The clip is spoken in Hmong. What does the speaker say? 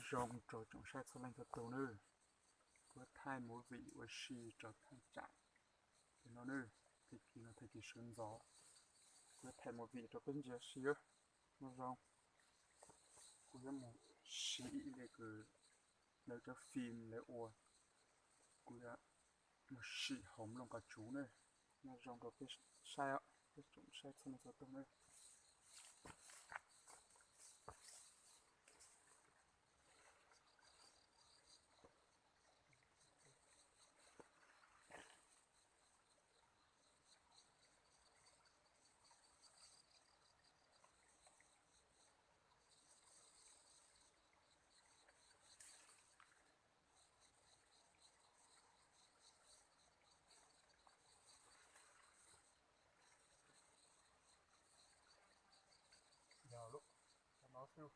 Zoo rau tsoom saib txhua leej txhua tus nawb. Kuv yuav thaij movie ua si rau thaj tsam no nawb. Tag kis no tag kis sawv ntxov, kuv yuav thaij movie rau peb ntsia si. Nyob zoo, kuv yuav mus siv ib li kws lawv cov phim lawv ua, kuv yuav mus sim hauv nplooj qos tsuv nawb. Nyob zoo rau peb saib, peb tsoom saib txhua leej txhua tus nawb. Yog lub no xwb.